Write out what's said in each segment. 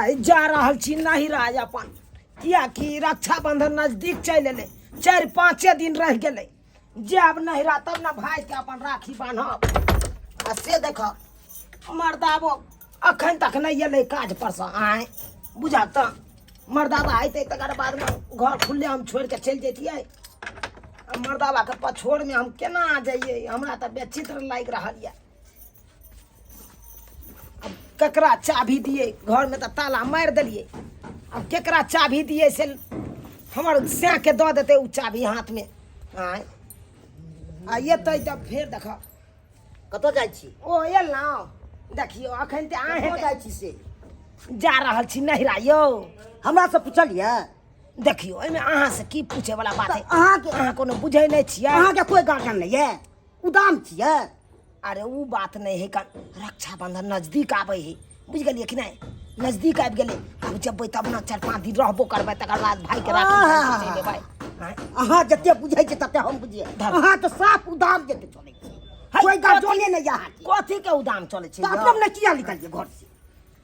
आइ जा रहल छी नहिरा अपन, कियाकि रक्षाबंधन नजदीक चलि एलै, 4-5 दिन रहि गेलै। जायब नहिरा तब ने भाइके अपन राखी बान्हब। आ से देख, मर्दाबो अखन तक नहि एलै काज परसँ। आँय बुझा तऽ मर्दाबा अयतै तकर बादमे घर खुलले हम छोड़ि कऽ चलि जैतियै। आ मर्दाबाके पछोड़मे हम केना जइयै? हमरा तऽ बेचित्र लागि रहल यऽ। अब केकरा चाभी दियै? घरमे तऽ ताला मारि देलियै, आब केकरा चाभी दियै? से हमर सैके दऽ देतै ओ चाभी हाथमे। आँय, आ एतै तऽ फेर देख। कतऽ जाइ छी? ओ एलहुँ, देखियौ अखन तऽ अहेँ कतऽ जाइ छी से? जा रहल छी नहिरा यौ। हमरा से पुछलियै? देखियौ, एहिमे अहाँ से की पूछे वाला बात है? अहाँके अहाँ कोनो बुझै नहि छियै। अहाँके कोइ गार्जियन नहि यऽ? उदाम छियै? अरे ओ बात नहि है, रक्षाबंधन नजदीक आबै है, बुझि गेलियै कि नहि? नजदीक आबि गेलै, आब जेबै तब ने 4-5 दिन रहबो करबै, तकर बाद भाइके राखी बान्हि कऽ चलि एबै। आँय? अहाँ जते बुझै छियै तते हम बुझियै। धर। अहाँ तऽ साफ उदाम जते चलै छी, है, कोइ गार्जियने नहि यऽ अहाँके। कथी के उदाम चलै छै तऽ यौ? अपने ने किया निकलियै घर से?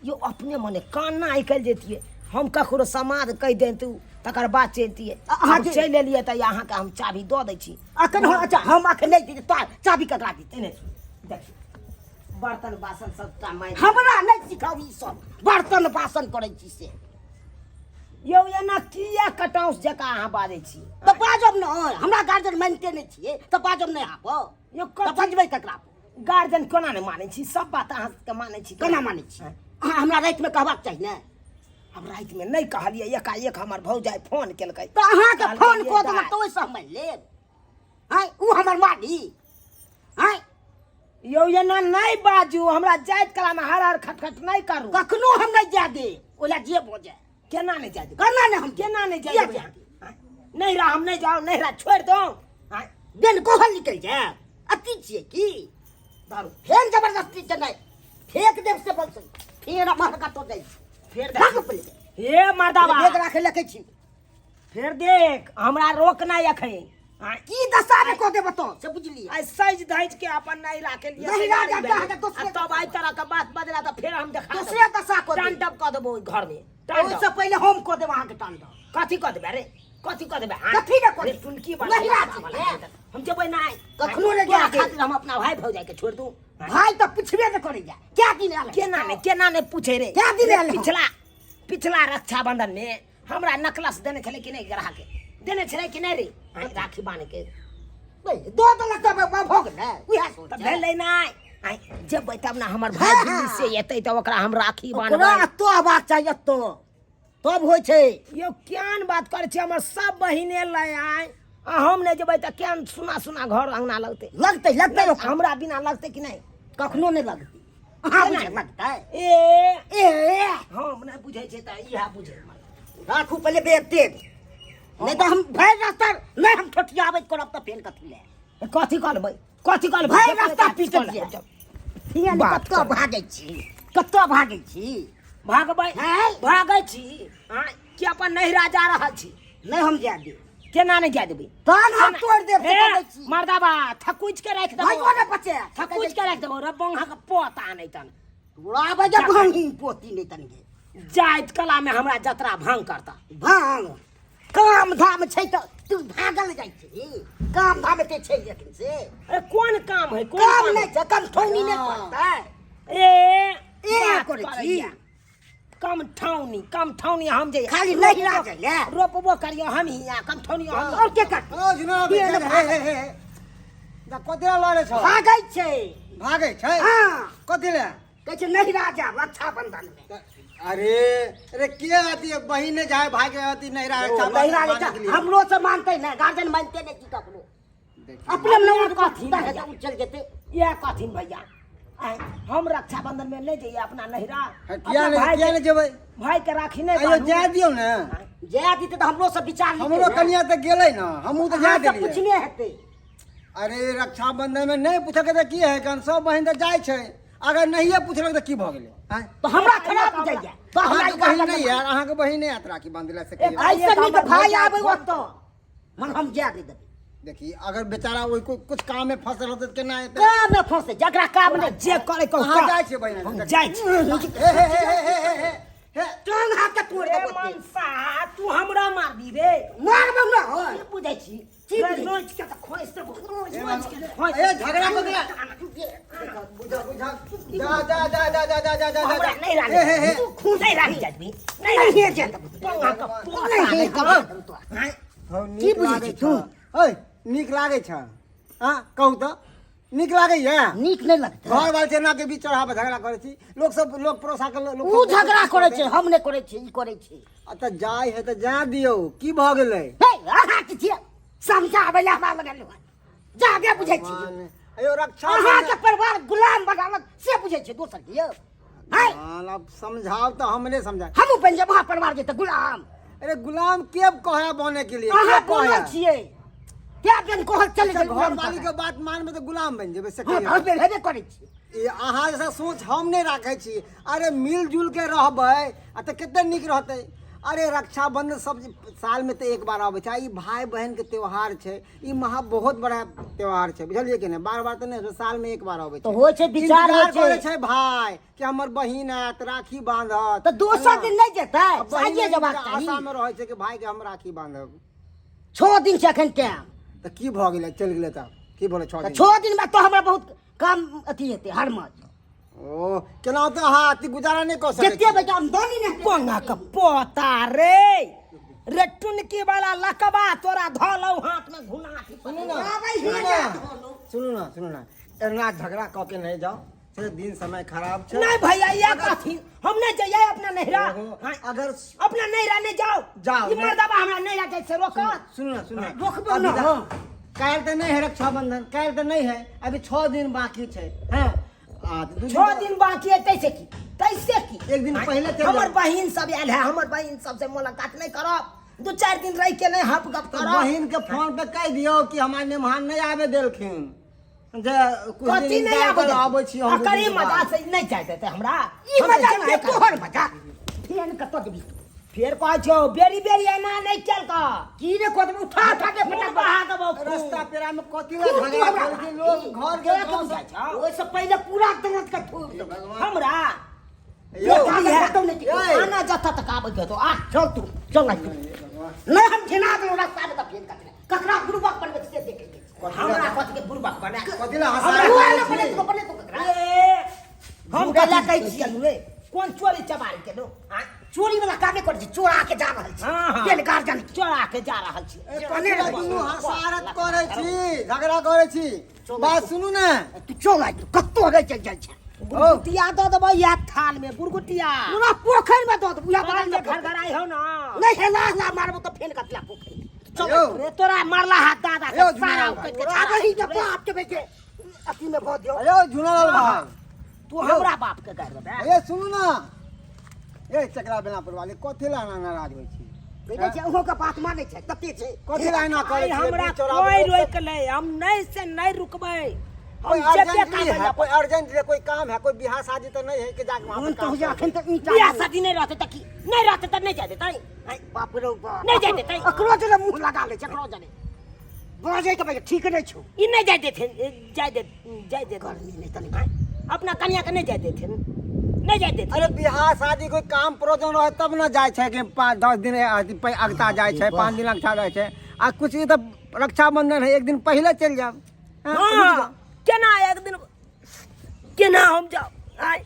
यौ, अपने मने काना निकलि जैतियै, हम ककरो समाद कहि दैतु तकर बाद चलितियै। अहाँ आब चलि एलियै तऽ अहाँके हम चाभी दऽ दै छी अखन। हम अच्छा, हम अखन नहि दियै तऽ चाभी ककरा दितै? एने देखियौ, बर्तन बासन सबटा मारि। हमरा नहि सिखाउ ई सब बर्तन बासन करै छी से। यौ, एना किया कटाउस जकाँ अहाँ बाजै छी? तऽ बाजब ने, हमरा गार्जियन मानिते नहि छियै तऽ बाजब नहि अहाँ पर? यौ, तऽ कथी बजबै ककरा पर? गार्जियन कोना नहि मानै छी? सब बात अहाँ सबके मानै छी। केना मानै छी अहाँ? हमरा रातिमे कहबाक चाही ने। आब रातिमे नहि कहलियै, एकाएक हमर भौजाइ फोन केलकै। तऽ अहाँके कहलकै, फोन ये कऽ देलक दाइ। तऽ ओहिसँ हम मानि लेब? आँय, ओ हमर माली? आँय यौ, एना नहि बाजू, हमरा जाइत कलामे हर हर खटखट नहि करू। कखनो हम नहि जाय देब, ओला जे भऽ जाय। केना नहि जाय देब? केना नहि हम? केना नहि जाय किया देबै? जाय देब? आँय? नैहरा हम नहि जाउ, नैहरा छोड़ि दौ। आँय? बेन कहल निकलि जायब, अति छियै की? दारू फेर जबरदस्ती के नहि फेंक देब से बोल, फेर हमर कतौ जाइ छी। फेर भाग देख। पहिले। हे मर्दाबा, बेग राखै लए छी। फेर देख, हमरा रोकना एखन। आँय? की दशा में कऽ देब तो से बुझलियै? आइ सजि धजि के अपन नैहरा के लिए नैहरा तैयारी जा भेलै। के दोसरे आ तब आइ तरह के बात बजला तऽ फेर हम देखा देबौ। दोसरे दशा कऽ देब। टांडव कऽ देबो ओहि घर में टांडव। ओहिसँ पहिले हम कऽ देब अहाँके टांडव। कथी कऽ देबै रे? कथी कऽ देबै? आँय? कथी ने कऽ रे, देबै? टुनकी वाला नैहरा बाबा छै, वाला हे। हम जेबै नहि। कखनो नहि तोरा जाय देब। खातिर हम अपना भाय भौजाइ के छोड़ि दू? भाय तऽ पुछबे नहि करैया, क्या दिन आयल है? केना नहि, केना नहि पूछे रे? क्या दिन रे, आयल हँ? पिछला पिछला रक्षाबंधन में हमरा नकलस देने छलै कि नहि? ग्राहक के देने छलै कि नहि रे? आँय, राखी बान्ह के दऽ देलक तऽ भऽ गेलै, उएह सोच तऽ भेलै नहि। आँय, जेबै तब ने, हमर भाय हाँ, दिल्ली हाँ। से एतै तऽ ओकरा हम राखी ओकरा बान्हबै। एतऽ अयबाक चाही, एतऽ तब होइ छै। यौ, केहन बात करै छी? हमर सब बहिने लय आय आ हम नहि जेबै तऽ केहन सुना सुना घर अंगना लगतै? लगतै, लगतै ओकरा। हमरा बिना लगतै कि नहि? कखनो नहि लगतै। अहाँ केना? बुझै लगतै? ए ए हम नहि बुझै छियै तऽ इएह बुझै। राखू पहिले बेर तेज, नहि तऽ हम भरि रास्ता नहि हम ठोठियाबैत करब तऽ फेर कथी लए? कथी कहलबै? कथी कहलबै? भरि रास्ता पीटत जायब। बात कतऽ करै। भागै छी? कतऽ भागै छी? भागबै? हैं? भागै छी आँय, कि अपन नैहरा जा रहल छी? नहि हम जाय देब। केना नहि जाय देबै? तहन हम तोड़ि देब से हे, कहै छी। मर्दाबा, थकुचि के राखि देबौ। भाइयो ने बचे। थकुचि के राखि देबौ रे, बंहा के पोता नहि तन। तोरा बजे भांग पोती नहि तन गे। जाइत कला में हमरा जतरा भांग करता। भांग काम धाम छै तऽ तू भागल जाइ छी, काम धाम एते छै लेकिन से। अरे कोन काम है? कोन काम है? नहि छै, कमठौनी नहि करतै। ए ए बात करै छी। करैया। कम ठौनी, कम ठौनी हम जे खाली नहिरा जाइले। रोपबो करियो हम ही आ कम ठौनी हम। और के करतै? ओ जनाब, के ने हे हे हे हे, जा कथी लए लड़ै छौ? भागै छै। भागै छै? हँ। कथी लए? कहै छै नहिरा जायब रक्षाबंधन मे। अरे अरे, के अथी बहिन नहि जाय भाई के अथी नहिरा रक्षा नहिरा बांधे के लिए? हमरो से मानते नहि, गार्जियन मानते नहि की ककरो। देखियौ। अपने में अपने कथी कथी भैया? चल जेतै। इएह कहथिन भैया, आँय, हम रक्षाबंधन में नहि जइए अपना नहिरा? हँ, किया अपना नहि, भाई किया के- नहि जेबै? भाई के राखी नहि आइयो बान्हू? जाय दियौ ने। जाय दितै तऽ हमरो से विचार लितै हमरो ने। कनिया तऽ गेलै ने, हमहूँ तऽ जाय अहाँ से देलियै। पुछने हेतै। अरे रक्षाबंधन में नहि पूछलकै तऽ की है? कारण सब बहिन तऽ जाइ छै, अगर नहिये पूछलक तऽ की भऽ गेलै? आँय? तऽ हमरा खराब बुझाइया तऽ हमरा अहाँके ई बहिन गार्जियन नहि यार, अहाँके बहिन नहि आयत राखी बांधै से कहियौ। ऐसे नीक हमर भाई भौजाइ आबै फोन ओतऽ, मगर हम जाय नहि देबै। देखी, अगर बेचारा ओहि कुछ काम में फंसल होतै तऽ केना एतै? काम में फंसे जकरा काम नहि जे करे कहू अहाँ कर। जाइ छियै बहिन? हम जाइ छी। हे हे हे हे हे हे हे। टांग खोंसि ए झगड़ा कऽ के बुझा बुझा जा जा जा जा जा जा जा जा हमरा नहीं रानी हे हे हे तू खून नहीं रानी जाजबी नहीं नहीं रानी जात पंगा का पोता नहीं नहीं कब हौ, की नीक बुझै लागै छी तू? छ ओइ नीक लागै छ हाँ कहू तऽ नीक लागैया नीक नहि लगतै घर वाल चेना के बीच चढ़ा पर झगड़ा करै छी लोक सब लोक परोसा के लोक उ झगड़ा करै छै हम नहि करै छी ई करै छी आ तऽ जाय है तऽ जा दियौ की भऽ गेलै हे अहाँ की छियै समझाबै लए हमरा लगल हन जादे बुझै छी अयो रक्षा अहाँके परिवार गुलाम बनालक से बुझै छै दोसर के यौ है भगवान, अब समझाओ तो हमने समझा हमहूँ बनि जाब अहाँ परिवार के तऽ गुलाम अरे गुलाम के कहे बने के लिए अहाँ के कहे? बोलल छियै क्या दिन कहल चलि अच्छा, गेल घर वाली के बात मानबे तऽ गुलाम बनि जेबै से हँ कहियौ। घर बेर हेबे करै छी ई अहाँ जैसा सोच हम नहि राखै छी अरे मिलजुल के रहबै आ तऽ कते नीक रहतै अरे रक्षाबंधन सब साल में तऽ एक बार आबै छै आ ई भाई बहन के त्योहार छै ई महा बहुत बड़ा त्योहार छै बुझलियै कि नहि बार बार तऽ नहि साल में एक बार आबै छै तऽ होइ छै विचार होइ इंतजार छै करै छै भाई कि हमर बहिन आयत राखी बांधत तऽ दोसर दिन नहि जेतै आ बहिन साइये जेबाक चाही आशा में रहै छै कि भाई के हम राखी बांधब 6 दिन छै एखन टाइम तऽ की भऽ गेलै चलि गेलै तऽ की भऽ गेलै छओ तऽ दिन 6 दिन में तऽ हमरा बहुत काम अथी हेतै हरमज ओ केना तऽ अहाँ अथी गुजारा नहि कऽ सकै जते बेटा आमदनी नहि पंगा के पोता रे रे टुनकी वाला लकबा तोरा धलौ हाथ में घुना के सुनू ना आबै सुनू हियाँ ना जा धोलौ। सुनू ना सुनू ना एना झगड़ा कऽ के नहि जाउ से दिन समय खराब छै नहीं भैया ये कथी हम नहीं जाइए अपना नैहरा ओहो, हाँ, अगर अपना नैहरा नहीं जाओ जाओ, ई नहीं। मर्दबा हमरा नैहरा जाए से रोकत सुनू ना सुनू ना रोकबो अभी ना, जा- हाँ। काल्हि तऽ नहि है रक्षाबंधन काल्हि तऽ नहि है अभी 6 दिन बाकी छै हैं आ, तऽ दू 6 दिन बाकी है तैसे की तैसे की एक दिन पहिले चलि हमर जाउ। बहिन सब आयल है हमर बहिन सब से मुलाकात नहीं करब दू चार दिन रह के नहीं हप गप तऽ करब बहिन के फोन पे कहि दियौ कि हमार मेहमान नहि आबे देलखिन जे कुछ कथी दिन नहीं इंतजार आबे करू, आबै छी हम दू अकरी दिन मजा बाद। से नहीं जाय देते हमरा ई हम तऽ मजा जेना के करब। तोहर मजा फेन कतऽ देबी तू फेर कहै छौ बेरी बेरी एना नहि केल कर की रे कऽ देबी उठा उठा के खून फटक बहा देबौ खून। रास्ता पेरा में कथी ला खून झगड़ा हमरा करै छै लोग घर के के गाँव बुझाइ से- छौ ओहिसँ पहिले पूरा दरद के थूक देबौ हमरा यौ, ये है। कतौ नहि टिकतौ। ये। आना जतऽ तक आबै के तो आ चल तू चल ना तू नहीं हम घिना देलहुँ रास्ता में तऽ फेर ककरा ककरा गुरुबक बनबै से देखै के छै। हमरा कथी के बुढ़बा बना कथी ला हमरा हँसा बुआ रहल ने छी? बने तो बने तो ककरा ए, हम झूठा कथी कहै छी। केलहुँ रे कोन चोरी चबारी केलहुँ आँय? चोरी वाला कामे करै छी चोरा के जा रहल छी हाँ, हाँ। पेन गार्जन के चोरा के जा रहल छी ए, कथी ला दुनू हसारत करै छी झगड़ा करै छी बात सुनू ने तू चल आइ तू कतौ अगर चलि जाइ छै गुरगुटिया दऽ देबै इएह थाल में गुरगुटिया पूरा पोखरि में दऽ देबौ उएह बगल बगल में में घर घर आई हो ना नहीं हेला हेला मारबो तऽ फेन कतला पोखरि चल यौ, रे तोरा मारला हाथ दादा के यौ, सारा झुना उकट के आब झाड़ा ही के बाप के बेटे अथी में भऽ दियौ यौ झुनालाल भाई तू हमरा बाप के गारि देबे ए सुनू ना ए चकरा बेला पर वाले कथी ला एना नाराज होइ छी देखै छै अहूँ के बात मानै छै कते छै कथी ला एना करै आइ छी हमरा बीच चौराहा कोई पर लोक रोक ले हम नहीं से नहीं रुकबै कोई हम जेबे अर्जेंटली कामे है कोई अर्जेंट है कोई काम है कोई बियाह शादी तो नहीं है कि जाके वहाँ पे मन तो काम हो जा करें। अखन तक ईंटा बियाह शादी नहीं रहते त की नहीं रहते त नहीं जाय देतै आँय, बाप रे बाप नहीं जाय देतै अकरो जने मुंह लगा ले छै अकरो जने बजै के भाई ठीक नहीं छौ ई नहीं जाय देथिन जाय दे जाय दे गर्मी नहीं तनी आँय, अपना कनिया के नहीं जाय देथिन नहीं जाय देथिन अरे बियाह शादी कोई काम प्रयोजन रहे तब ना जाय छै कि 5 10 दिन अथी अगता जाय छै 5 दिन अगता जाय छै आ कुछ ई तऽ रक्षाबंधन है एक दिन पहिले चलि जाब हाँ, रुकि हाँ जाउ। केना एक दिन केना हम जाउ आँय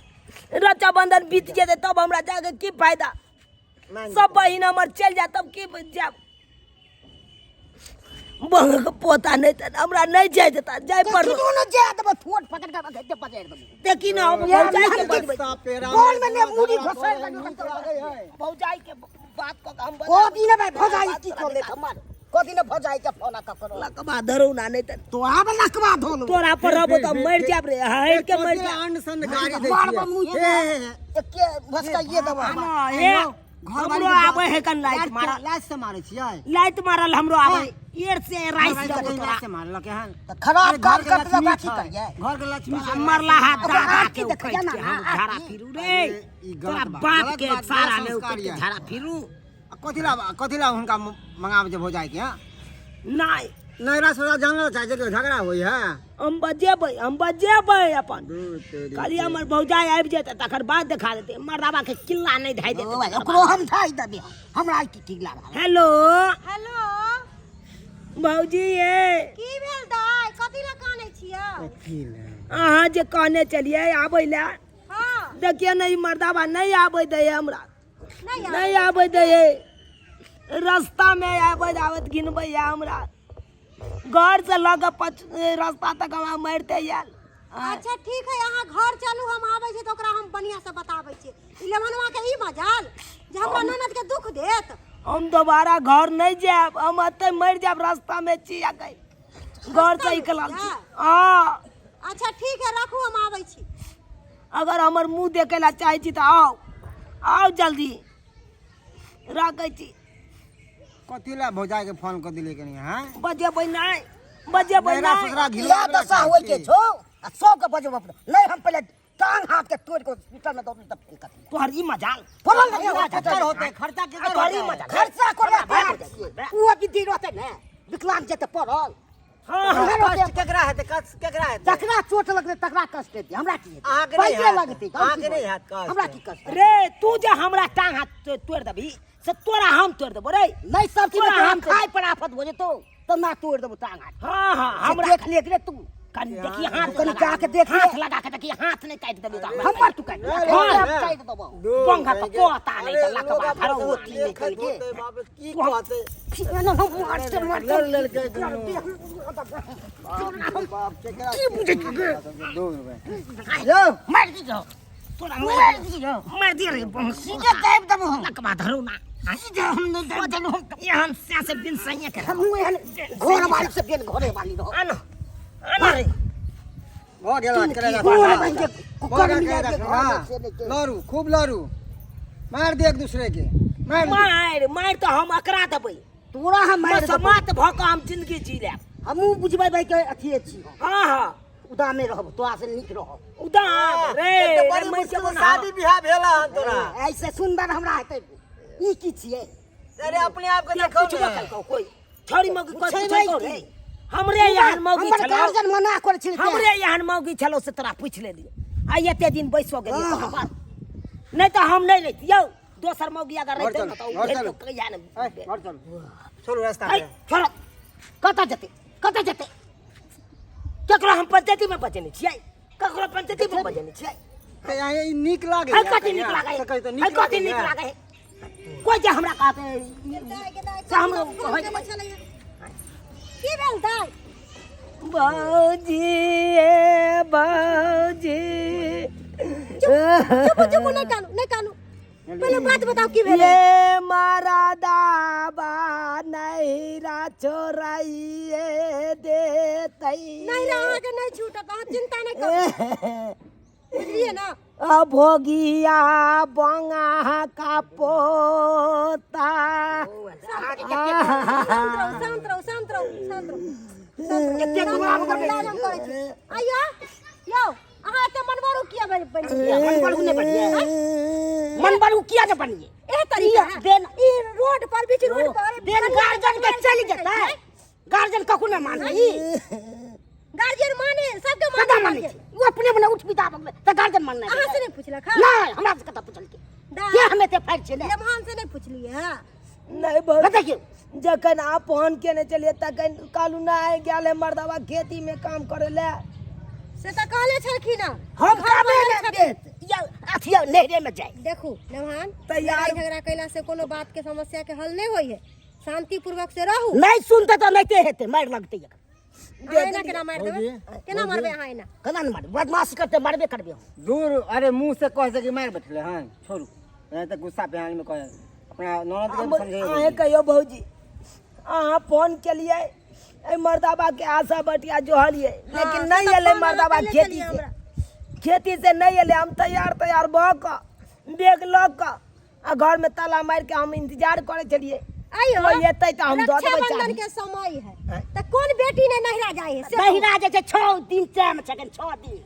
रक्षाबंधन बीत जेतै तब हमरा जाके की फायदा सब बहिन हमर चलि जायत तब की जायब बंग के पोता नहीं तऽ हमरा नहीं जाय देता जाय पर कखनो न जाय देबै ठोट पकड़ के देते पकड़ देबै देखी ना हम यार, भौजाई के हम बजबै रास्ता पेरा बोल में ने मुड़ी झगड़ा घोसाइ करै, देबै। नीक लागै है। भौजाई के बात कऽ के हम को दिन भाई भौजाई की कर ले हमर को दिन भौजाई के फोन ककरो लकबा धरू ना नहीं तऽ तो आब लकवा धोलो तोरा पर रहबो तऽ मरि जाब रे हरि के मरि कथी जाब अंड संड गाड़ी दै मारबो छियै मुँहे हे, हे, हे। एके भसकाइए देबै हाँ, हे घर हमरो वाली के आबै है कन लाइट मारल लाज से मारै छियै लाइट मारल हमरो आबै एर से राइस घर देबो वाली के तोरा लाज से मारलक हन तऽ खराब अरे काम घर के करते लक्ष्मी ओकरा की छै। करियै घर के लक्ष्मी छै। मरला हाथ ओकरा दादा आरती के देखैया उकैट ना, के हम आरती। झाड़ा फिरू रे अरे, ई गलत तोरा बात, बाप गलत के बात, सारा गलत ने संस्कार उकैट के यऽ। झाड़ा फिरू आ कथी ला हुनका मंगाबै छै भौजाई के हाँ? नहीं नैरा सोरा जानल चाहे छै कि झगड़ा होइ है हम बजेबै हम बजेबै अपन दूर तेरी खाली हमर भौजाई आबि जेतै तकर बाद देखा देतै मर्दाबा के किल्ला नहि धाइ देतै ओ भाई, ओकरो हम धाइ देबै हमरा की ठीक लागल हेलो हेलो भौजी ये की भेल दाइ कथी लए कानै छियै यौ? की ने अहाँ जे कहने चलिए आबै लए। हाँ। देखिए ने, ई मर्दाबा नहीं आबै दै हमरा। नहीं आबै। नहीं आबै दै, रास्ता में आबैत आबैत गिनबैया हमरा। घर से लऽ कऽ पच रास्ता तक हमरा मारिते आयल। अच्छा ठीक है, अहाँ घर चलू, हम आबै छी तऽ ओकरा हम बढ़िआँ से बताबै छी। ई लेमनवा के ई मजाल जे हमरा ननद के दुख देत। हम दोबारा घर नहीं जायब, हम एतै मरि जायब, रास्ता में छी अखन, घर से निकलल छी। हाँ। अच्छा ठीक है, राखू, हम आबै छी। अगर हमर मुँह देखै लए चाहै छी तऽ आउ, आउ जल्दी। राखै छी। कथी ला भौजाई के फोन कर दिले कनी? हां, बजेबै नहि, बजेबै नैहरा नहि। ससुरा घिलवा इएह दशा होइ के छौ आ सबके बजेबो अपने नहीं, हम पहिले टांग हाथ के तोड़ के हॉस्पिटल में दौड़ तब फिर कथी तोहर ई मजाल पड़ल नहीं होता। केकर होते खर्चा? केकर तोहर ई होते? मजाल। खर्चा करबे हमरा तैयार छियै, ओ अभी रहतै ने विकलांग जेतै पड़ल। हाँ हाँ। कष्ट केकरा हेतै? कष्ट केकरा हेतै? जकरा चोट लगतै तकरा कष्ट हेतै, हमरा की हेतै? अहाँके नहि पैसे हैत। लगतै तऽ अहाँके की नहि हैत कष्ट। हमरा की कष्ट? रे, तू जे हमरा टांग हाथ तोड़ि देबही से तोरा हम तोड़ि देबो रे। नहीं, सब चीज तोरा तोरा हम खाय पर आफत हो जेतौ तऽ ना तोड़ देबो टांग हाथ। हाँ हाँ, से हमरा देख ले रे तू। कनी देखी हाथ कनी लगा जाके देख ले। हाथ लगा के देखी, हाथ नहीं काटि देबी तऽ हमरा। हमर तू काटि दे। हाँ, हम काटि देबो। पंखा तऽ पोता नहि तऽ अरे लकवा लोग धरो आपस में अथी नहि देखत करिके। होतै, बाप रे, की कहतै? हम मारते मारते लड़ लड़ के दुनू। बाप रे बाप, केकरा की बुझै छी गे? दो रुपए यौ। मारि दियौ। तोरा मारि दियौ। मारि दिअ रे बंसी। सीधे दाबि देबो हम। लकवा धरो ना। सीधे हम नहि दाबि देलहुँ हम। एहन से से बिन सही के हमहूँ एहन घर वाली से बिन घरे वाली रहो। आनो आनो रे। भऽ गेल करेला। घोर बनि के भऽ कुकर गेल मिला करेला। के घर हाँ, से नहि के। लड़ू, खूब लड़ू, मार दे एक दूसरे के, मार दे। मारि मारि तऽ हम अकरा देबै। तोरा हम मारि देबौ। समात भऽ कऽ हम जिंदगी जी लेब। हमहूँ बुझबै भाई के अथिए छी हम। हाँ हाँ। उदामे रहब, तोरा से नीक रहब। उदाम रे। एक तऽ बड़ी रे, मुश्किल से मैं शादी बियाह भेल हन तोरा। ऐसे सुंदर हमरा हेतै ई की छियै? अरे अपने आप के देखो पूछबो ने। केलकौ कोई छोड़ी मौगी कोई पूछै पूछलकौ नहि रे? की। हमरे एहन मौगी हमर छलौ। गार्जियन मना करै छलै तें। हमरे एहन मौगी छलौ से तोरा पूछि लेलियौ, आ एते दिन बैसो गेलियौ हाँ। तोरा पर। नहीं तऽ हम नहीं रहितियौ, दोसर मौगी अगर घर रहितै चलू, ने तऽ ओ घर भेज चलू। कऽ कहिया ने। ऐ, घर चलू, चलू रास्ता ऐ, पे। छोड़ो, कतऽ जेतै, कतऽ जेतै? ककरो हम पंचायती में बजेने छियै? ककरो पंचायती में बजेने छियै? तऽ यहाँ ई नीक लागै। है कथी नीक लागै? से कही तऽ है नीक कथी नीक लागैया। लागै है? कोई जे हमरा कहते दाइ के दाइ, से हमरो फोन होइ केने छलैया। की भेल दाइ? भौजी, ए भौजी। चुप चुप, नहि कानू, नहि कानू, पहिले बात बताउ की भेलै? ये मारा दाबा नैरा छोड़ाइए देतै। नहि रे, अहाँके नहि छूटत, अहाँ चिंता नहि करू, बुझलियै ने? अभोगिया बंगा का पोता। अहाँके कते शांत रहू, शांत रहू, शांत रहू, शांत रहू। कते गुलाम करबै। इलाज हम करै छी। आइयो यौ, अहाँ एते मनबरू किया बनि बनि गेलियै? मनबड़ू नहि बनिए, मनबड़ू किया नहि बनिए? एह तरीका है? बेन ई रोड पर, बीच रोड पर बेन गार्जियन के चलि जेतै, गार्जियन ककरो नहि मानै। गार्जियन माने, सबके कतऽ माने। मानै छै? ओ अपने मने उठ बिदा भऽ गेलै तऽ गार्जियन माननाइ अहाँ से नहि पुछलक? हँ। नहि, हमरा से कतऽ पुछलकै? दाइ। के हम एते फाड़ि छियै ने? लेमहान से नहि पुछलियै हँ? नहीं भौजी। बताइए। जखन आप फोन केने चलिए तखन कहलू नहि गेल है मर्दवा खेती में काम करे ले। से तऽ कहले छलखिन हँ। हम घर कामे पर नहि छथिन। देत या अथी नहरे में जाय। देखू लेमहान, तैयार- लड़ाई झगड़ा कैला से कोनो बात के समस्या के हल नहीं होई है, शांति पूर्वक से रहू। नहि सुनते तऽ नहिते हेतै, मारि लगतै एकर। अहाँ एना केना मारि देबै? केना मारबै अहाँ एना? केना नहि मारबै? बदमाशी करतै, मारबे करबै हम। दूर, अरे मुंह से कह सकी मार बैठले हन, छोड़ू नहीं तऽ गुस्सा पे में कह अपना ननद के समझे। अहें कहियो भौजी, अहाँ फोन केलिए एहि मर्दाबा के आशा बटिया जोहलिए, लेकिन से नहीं तऽ एलै फोन मर्दाबा अहाँ खेती केने से छलियै। खेती से नहीं एलै। हम तैयार तैयार भऽ कऽ बैग लऽ कऽ आ घर में ताला मारि के हम इंतजार करै छलियै। आइयो कोई एतै तऽ हम दऽ देबै रक्षाबंधन चाभी। के समय है तऽ कोन बेटी ने नहिरा जाइ है से कहू। नहिरा जे छै 6 दिन टाइम छै एखन, 6 दिन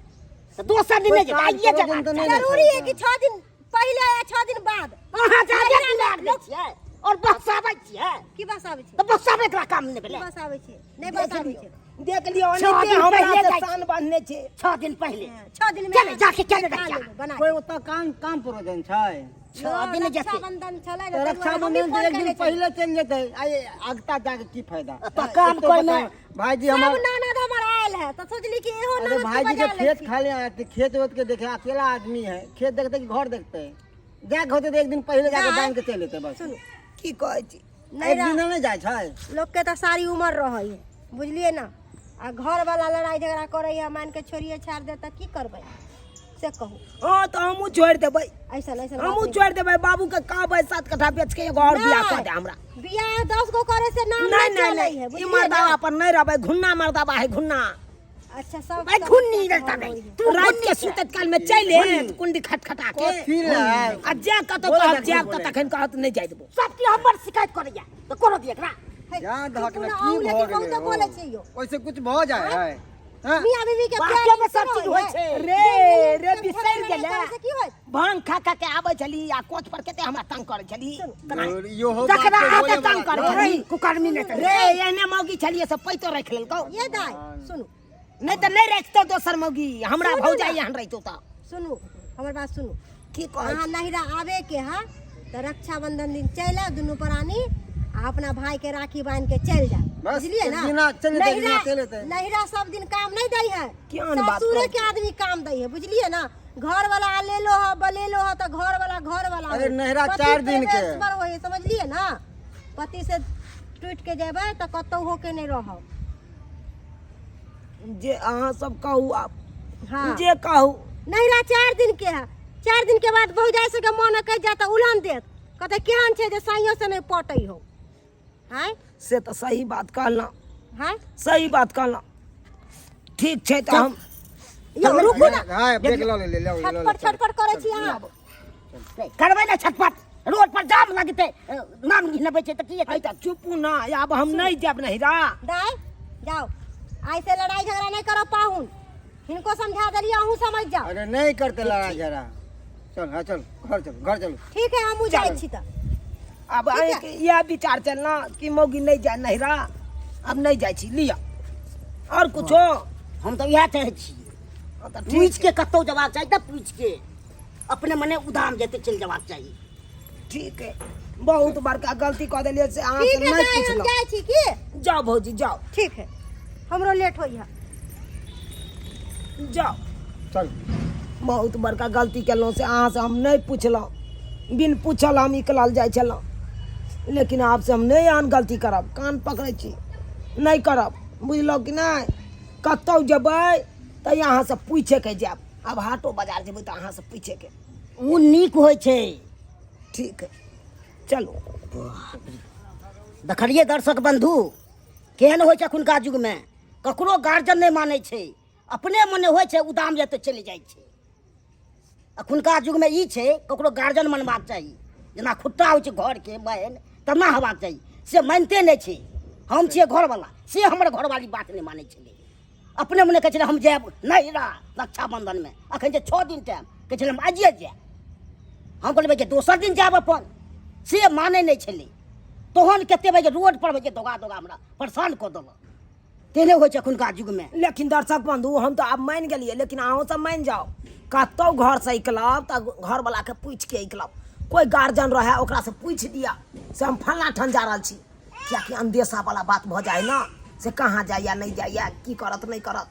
तऽ दोसर दिन नहि जेतै, आइए काम जेबाक तऽ छै। नहि जरूरी है कि 6 दिन पहिले या 6 दिन बाद? अहाँ जादे दिमाग दै छियै और बसाबै छियै। की बसाबै छै? तऽ बसाबै एकरा काम नहि भेलै। की बसाबै छै? नहि बसाबै छै। देख लियौ, छओ ओनाहिते दिन हमरा पहिले से जाइ शान बान्हने छै। 6 दिन पहिले। 6 दिन में चल, जाके चल खा रहिया। लेबै, बना कोई ओतऽ काम काम प्रयोजन छै? 6 दिन जेतै। रक्षाबंधन छलै ने, तऽ ताहि दुआरे हमही रक्षाबंधन फोन तऽ एक दिन केने छलियै। पहिले चलि जेतै, आ अगता जाके की फायदा? तऽ काम एतो करमे- बताउ, भाईजी सब हमर ननद हमर आयल रहे तऽ सोचली कि एहो अरे ननद के भाई जी बजा के लै खेत छी। खाली आए थे, खेत वेत के देखे, अकेला आदमी है, खेत देखते कि घर देखते? जाके होते तो एक दिन पहले जाके नहीं। बांध के चले लेते बस। सुनू। की कहै छी? नहि एक दिन नहीं जाए छै। लोकके तऽ सारी उमर रहै है, बुझलियै ने? आ घरवाला लड़ाइ झगड़ा करै है, मान के छोड़िए छाड़ि दे तऽ की करबै से कहू? हँ, तऽ हमहूँ छोड़ि देबै। ऐसन ऐसन बात हमहूँ नहि। छोड़ि देबै। बाबू के कहबै 7 कट्ठा बेच के एगो और बियाह कऽ दे हमरा। बियाह 10 गो करे से नाम नहीं नहीं नहीं चलै नहीं है, ई बुझलियै मर्दावा ने? पर नहीं रहबै। घुन्ना मर्दावा है, घुन्ना। अच्छा, सब भाई, घुन्नी रहता नहीं तू। रात के सुतत काल में चलि आयत कुंडी खटखटा के। कथी लै? आ जा कतौ बोला कहब जखनी जायब तऽ बोले। तखन कहत नहि जाय देबो। सब की हमर शिकायत करैया तऽ कोनो दिए एकरा। हे, जान धक चुप ने ना, की अहूँ भऽ लेकिन गेलै बहुते हो? बोलै छी यौ। ओइसे कुछ भऽ जाए है, हाँ? मियाँ बीबी के बाते प्यार में सब चीज होइ छै। रे रे, झगड़ा बिसरि लड़ाई गेलै। करे से की होत? भांग खा खा के आबै छली आ कोच पर कते हमरा तंग करै छली। और इहो बात जकरा के आके बोले तंग वाला करै छै। छली। कुकर्मी नहि रे, एहने मौगी छलियै से पैतो राखि लेलकौ। ये दाइ, सुनू। नहि तऽ नहि राखितौ दोसर मौगी हमरा। सुनू भौजाई ने। एहन रहितौ तऽ। सुनू, हमर बात सुनू। की कहै? अहाँ नहिरा आबे के है तऽ रक्षाबंधन दिन चलि आउ दुनू प्राणी आ अपना भाई के राखी बांध के चलि जाउ। बस, बुझलियै एक ना? दिना चलि जेतै, एक दिना नहिरा चलि जेतै। नहिरा सब दिन काम नहीं दै है। केहन बात ससुरे करै? के आदमी काम दै है, बुझलियै ना? घर वाला लेलो है, बलेलो है, तऽ घर वाला घर वाला अरे है। नहिरा पति 4 दिन के। परमेश्वर होइ है, समझलियै ना? पति से टूट के जेबै तऽ कतौ होके नहीं रहब। जे अहाँ सब कहू आब। हाँ। जे कहू। नहिरा 4 दिन के है। 4 दिन के बाद भौजाई सबके मन कहि जात तऽ उलहन देत, कहते केहन छै जे साइयो से नहीं पटै हो आँय। से तऽ सही बात कहलहुँ। हाँ। सही बात कहलहुँ। ठीक छै, तऽ हम यौ, रुकू ना। हाँ, ब्रेक लऽ ले, ले ले ले। छटपट छटपट करै छी अहाँ। करबै ने छटपट? रोड पर जाम लगतै, नाम घिनबै छै तऽ की हेतै? अइ तऽ चुपू ना। आब हम नहि जायब नहिरा। दाइ, जाओ, आइ से लड़ाई झगड़ा नहीं करब। पाहुन, हिनको समझा देलियै, अहूँ समझ जाओ। अरे, नहीं करते लड़ाई झगड़ा। चल, हाँ, चल, घर चल, घर चलो। ठीक है, हमहूँ जाइ छी तऽ। आब अहाँके इएह विचार चलना कि मौगी नहि जाय नहिरा? आब नहि जाइ छी, लिअ। आओर कुछो? हम तऽ इएह चाहै छी। हँ, तऽ ठीक। पूछि के कतहु जबाक चाही तऽ पूछि के अपने मने उदाम जेतै, चलि जबाक चाही। ठीक है, बहुत बड़का गलती कऽ देलियै से अहाँ से ठीक है नहि दाइ, हम पुछलहुँ। जाइ छी की। जाओ भौजी, जाओ। ठीक है, हमरो लेट होइए। जाओ। चल। बहुत बड़का गलती केलहुँ से अहाँसँ हम नहि पुछलहुँ। बिन पूछल हम निकलल जाइ छलहुँ, लेकिन आब से हम नहि एहन गलती करब। कान पकड़ै छी, नहि करब। बुझलहुँ कि नहि? कतहु जेबै तऽ अहाँसँ पूछेके जायब। आब हाटो बाजार जेबै तऽ अहाँसँ पूछेके। ओ नीक होइ छै। ठीक है, चलू। देखलियै दर्शक बन्धु, केहन होइ छै एखुनका युगमे? ककरो गार्जियन नहि मानै छै, अपने मने होइ छै, उदाम जेतै, चलि जाइ छै। एखुनका युगमे ई छै, ककरो गार्जियन मनबाक चाही। जेना खुट्टा होइ छै घरके बहिन, तेना हेबाक चाही। से मानिते नहि छै। हम छियै घरवला, से हमर घरवाली बात नहि मानै छलै। अपने मने कहै छलै हम जायब नहिरा रक्षाबंधनमे। एखन जे 6 दिन टाइम, कहै छलै हम आइए जायब। हम कहलियै जे दोसर दिन जायब अपन। से मानै नहि छलै। तहन कते बजे रोड पर जे दौगा दौगा हमरा परेशान कऽ देलक। तेहने होइ छै एखुनका युगमे। लेकिन दर्शक बंधु, हम तऽ आब मानि गेलियै, लेकिन अहूँ सब मानि जाउ। कतहु घरसँ निकलब तऽ घरवलाके पूछि के निकलब। कोइ गार्जियन रहए, ओकरासँ पूछि दिअ से हम फल्लाँ ठाम जा रहल छी, किएकि अन्देशावला बात भऽ जाइ ने, से कहाँ जाइए, नहि जाइए, की करत, नहि करत।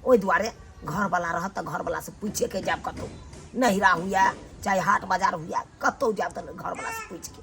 ओहि दुआरे घरवला रहत तऽ घरवलासँ पूछिए के जायब। कतहु नहिरा हुए, चाहे हाट बाजार हुए, कतहु जायब तऽ घरवलासँ पूछि के।